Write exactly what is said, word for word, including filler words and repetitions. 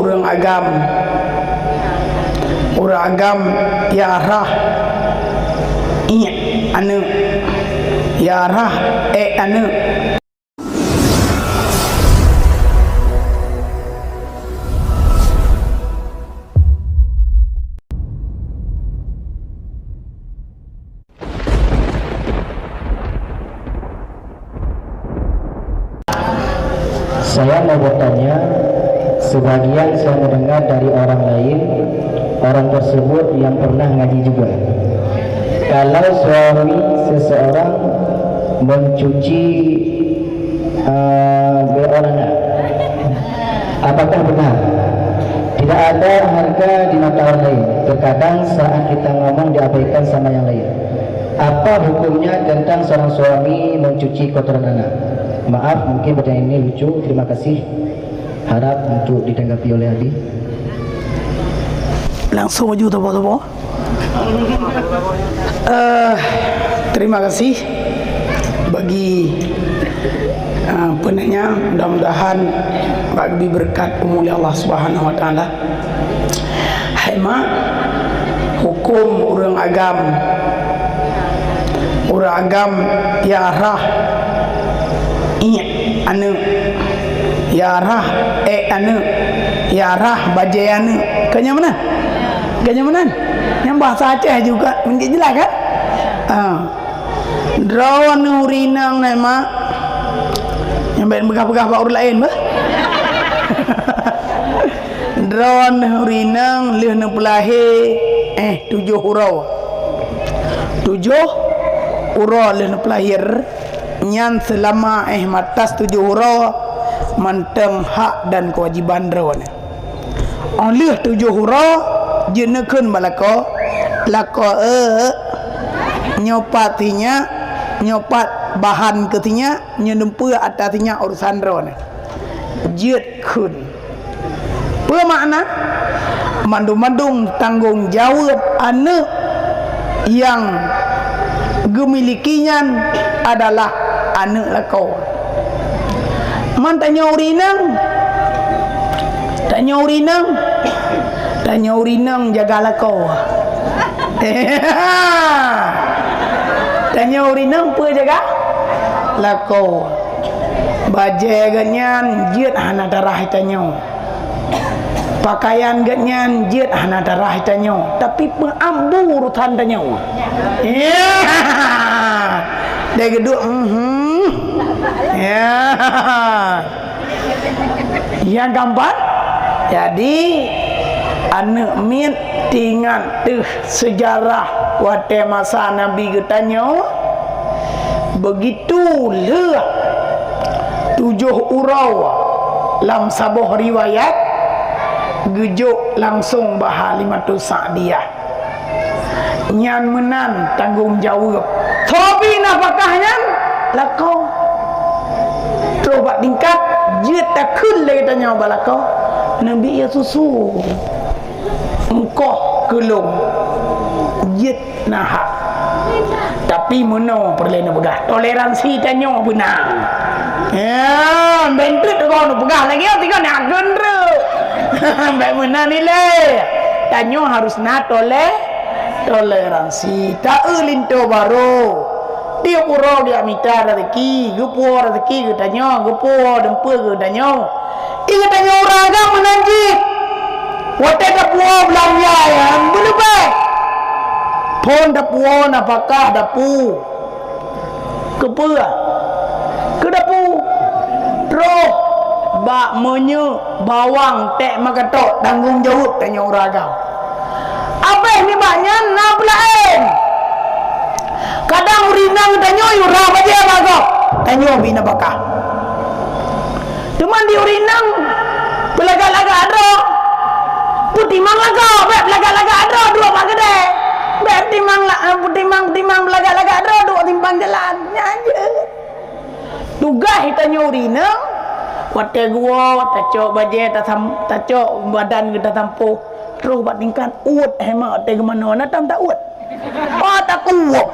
Ureuëng agam, ureuëng agam ya rhah iek aneuëk, ya rhah ék aneuëk. Saya mau bertanya, sebagian saya mendengar dari orang lain, orang tersebut yang pernah ngaji juga. Kalau suami seseorang mencuci, eh, B O anak, apakah benar? Tidak ada harga di mata orang lain. Terkadang saat kita ngomong diabaikan sama yang lain. Apa hukumnya tentang seorang suami mencuci kotoran anak? Maaf, mungkin pertanyaan ini lucu. Terima kasih. Harap untuk ditanggapi oleh Abi. Langsung maju, topo-topo. Eh, terima kasih bagi, eh, penanya. Mudah-mudahan bagi berkat umur oleh Allah Subhanahu Wa Taala. Hai mak, hukum ureuëng agam, ureuëng agam ya rhah iek aneuëk, ya rhah ék aneuëk, ya rhah bajée aneuëk. Ka nyan meunan? Ka nyan meunan? Nyang bahasa Aceh juga, mungkin jelas kan? Ha. Droeneuh ureuëng inong nai mak. Nyang bèk peugah-peugah bak ureuëng laén bah. Droeneuh ureuëng inong lheueh neupeulahé, eh, tujoh uroe. Tujoh uroe lheueh neupeulahé, nyan seulama, eh, matas tujoh uroe mantong hak dan keuwajiban droeneuh. Óh lheueh tujoh uroe jeuet neukheun bak lakoe, "Lakoe, eh, nyoe pat sinyak, nyoe pat bahan keu sinyak, nyoe dumpeue atra sinyak urusan droeneuh." Jeuet kheun. Peue makna? Mandum-mandum tanggong jaweueb aneuëk nyang geumiliki nyan adalah aneuëk lakoe. Man tanyoe ureuëng inong, tanyoe ureuëng inong, tanyoe ureuëng inong jaga lakoe. Tanyoe ureuëng inong peue jaga? Lakoe. Bajée geuhnyan jeuet hana tarhah tanyoe. Pakaian geuhnyan jeuet hana tarhah tanyoe, tapi peuambu urusan tanyoe. Ya. Dai geuduek, mhm. Ya. Nyang keempat, jadi aneuëk miet teuingat teuh seujarah watée masa Nabi geutanyoe, beugitu lheueh tujoh uroe lam saboh riwayat geujok langsong bak Halimatus Sa'diyah. Nyan meunan tanggong jaweueb. Soe bi nafakah nyan? Lakoe. Troh bak tingkat jeuet takheun lé geutanyoe bak lakoe, "Neubi ie susu." Engkoh keu lôn jeuet na hak. Tapi meunoe peureulée neupeugah, toleransi tanyoe beunang. Ya, bentuk tu kau neupeugah lagi, oh, tiga nak gendru. Baik meunan nilai. Tanyoe harus na tole-, toleransi. Taeu linto baro. Tiep uroe geumita rezeki, geupuwoe rezeki geutanyoe, geupuwoe dumpeue geutanyoe. Geutanyoe ureuëng agam meunan jih. Watée tapuwoe beulanja nyang beuleubeh, phon tapuwoe nafakah dapu. Keupeue? Keu dapu. Troh bak meunyeuk bawang ték makatok tanggong jaweueb tanyoe ureuëng agam. Abéh nibak nyan na peulaén. Kadang ureuëng inong tanyoe yue rhah bajée bak gob, tanyoe bi nafakah. Teuma di ureuëng inong peulagak-lagak droe, peutimang lagoe, bék peulagak-lagak droe duek bak keudè. Bék peutimang la-, peutimang, peutimang peulagak-lagak droe duek simpang jalan. Nyan jeuet. Tugaih tanyoe ureuëng inong, watée geuwoe, tacok bajée, tasam-, tacok badan geuh tasampôh, troh bak tingkat uet, hemat watée geumanoe, na tam ta uet. Oh, takuwok.